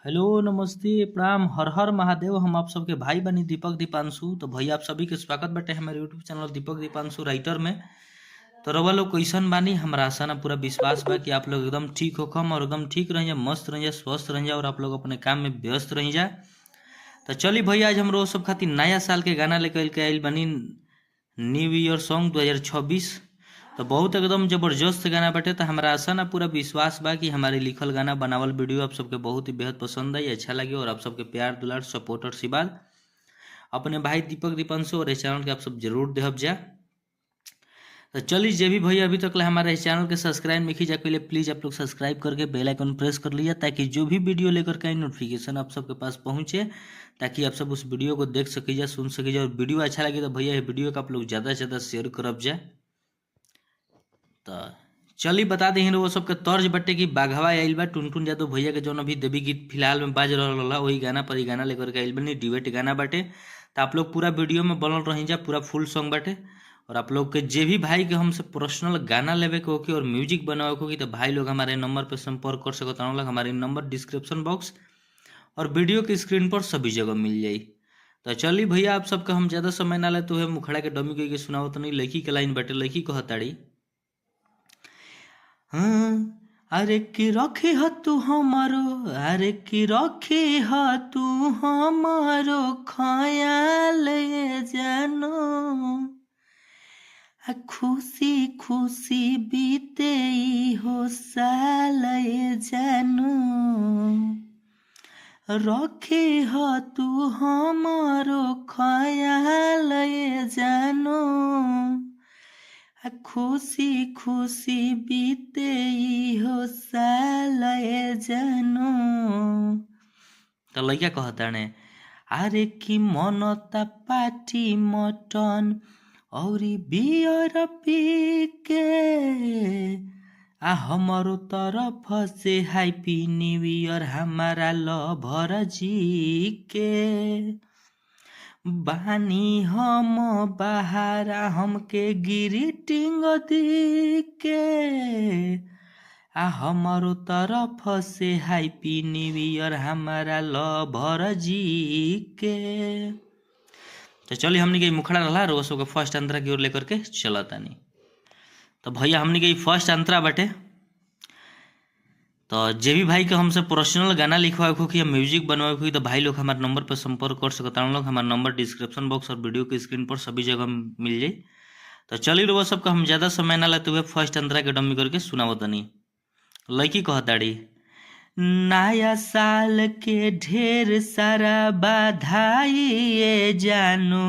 Hello, नमस्ते, प्रणाम, हर हर महादेव। हम आप सबके भाई बनी दीपक दीपांशु। तो भैया आप सभी के स्वागत बाटे हमारे YouTube channel Deepak Deepanshu writer में। तो रउआ लोग कैसन बानी? हमरा आशा ना पूरा विश्वास बा कि आप लोग एकदम ठीक होखम और एकदम ठीक रहिजा, मस्त रहिजा, स्वस्थ रहिजा और आप लोग अपने काम में व्यस्त रहिजा। तो चली भैया, आज हम रोज सब खातिर नया साल के गाना लेकर के आइल बानी, न्यू ईयर सॉन्ग 2026। तो बहुत एकदम जबरदस्त गाना बाटे। तो हमारा आशा ना पूरा विश्वास बा कि हमारे लिखल गाना बनावल वीडियो आप सबके बहुत ही बेहद पसंद आई, अच्छा लगे और आप सबके प्यार दुलार सपोर्ट और आशीर्वाद अपने भाई दीपक दीपांशु और इस चैनल के आप सब जरूर देहब जा। तो चलिए, जे भी भैया अभी तक ले हमारे इस चैनल के सब्सक्राइब नहीं जा के, प्लीज़ आप लोग सब्सक्राइब करके बेल आइकन प्रेस कर लीजिए, ताकि जो भी वीडियो लेकर के आई नोटिफिकेशन आप सबके पास पहुंचे, ताकि आप सब उस वीडियो को देख सकीजा, सुन सकीजा। और वीडियो अच्छा लगे तो भैया ये वीडियो को आप लोग ज़्यादा से ज़्यादा शेयर करब जा। तो चली बता दी वो सबके तर्ज बटे कि बाघवा आइल बा टुनटुन यादव भैया के जौन अभी देवी गीत फिलहाल में बाज रहल रहा, वही गाना पर ही गाना लेकर के आइल बनी। डिबेट गाना बाटे। तो आप लोग पूरा वीडियो में बनल रही जा, पूरा फुल सॉन्ग बाटे। और आप लोग के जे भी भाई के हमसे पर्सनल गाना लेवे के होखी और म्यूजिक बनावे के होखी, तो भाई लोग हमारे नंबर पर संपर्क कर सकत लोग। हमारे नंबर डिस्क्रिप्शन बॉक्स और वीडियो के स्क्रीन पर सभी जगह मिल जाई। तो चली भैया, आप सबका हम ज़्यादा समय ना लेते हुए मुखड़ा के डमी के सुनाओ तो नहीं। लड़की के लाइन बाटे, लड़की कहताड़ी, हाँ, अरे की रखी ह तू हमारो, अरे की रखी ह तू हमारो ख्याल ये जानो, आ खुशी खुशी बीते हो साल ये जानो, रखी ह तू हमारो ख्याल ये जानो, आ खुशी खुशी बीते हो साल ये जानो। तो लड़का कहताने, अरे कि मनता पार्टी मटन औरी बियर पी के, आ हमारो तरफ से हैप्पी न्यू ईयर हमारा लभर जी के, बानी हम बहारा हमके ग्रीटिंग दी के, आ हमारो तरफ से हैप्पी न्यू ईयर हमारा लभर जी के। तो चलिए, हमनी के मुखड़ा रहा रोज सबके फर्स्ट अंतरा की ओर लेकर के चलतानी। तो भैया, हमनी के फर्स्ट अंतरा बाटे। तो जे भी भाई के हमसे पर्सनल गाना लिखवाए हो या म्यूजिक बनवाए हो, तो भाई लोग हमारे नंबर पर संपर्क कर सकता लोग। हमारे नंबर डिस्क्रिप्शन बॉक्स और वीडियो के स्क्रीन पर सभी जगह मिल जाए। तो चलिए, रोज सबका हम ज़्यादा समय ना लेते हुए फर्स्ट अंतरा के डमी करके सुनावो तनी। लड़की कहताड़ी, नया साल के ढेर सारा बधाई ये जानू।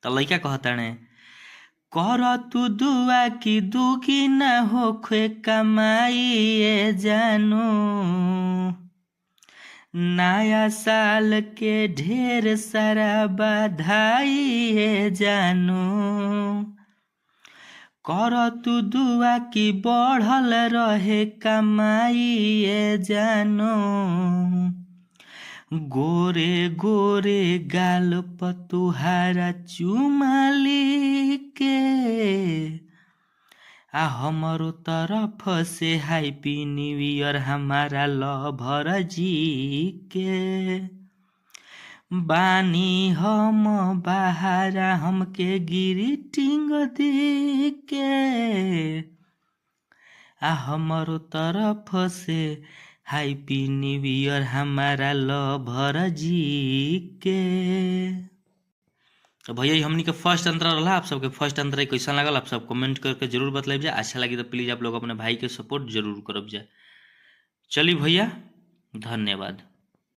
तो लड़का कहताने, कर तू दुआ कि दुखी न होखे कमाई ये जानू, नया साल के ढेर सारा बधाई ये जानू, कर तू दुआ कि बढ़ल रहे कमाई ये जानू, गोरे गोरे गाल पर तुहारा चुमाली के, आ हमारो तरफ से हैप्पी न्यू ईयर हमारा लभर जी के, बानी हम बहारा हमके ग्रीटिंग दी के, आ हमारो तरफ से हैप्पी न्यू ईयर हमारा लभर जी के। तो भैया, हमनी के फर्स्ट अंतरा रहा। आप सबके फर्स्ट अंतरा कैसा लागल, आप सब कमेंट करके जरूर बतलाइब जा। अच्छा लगी तो प्लीज़ आप लोग अपने भाई के सपोर्ट जरूर करब जा। चलिए भैया, धन्यवाद।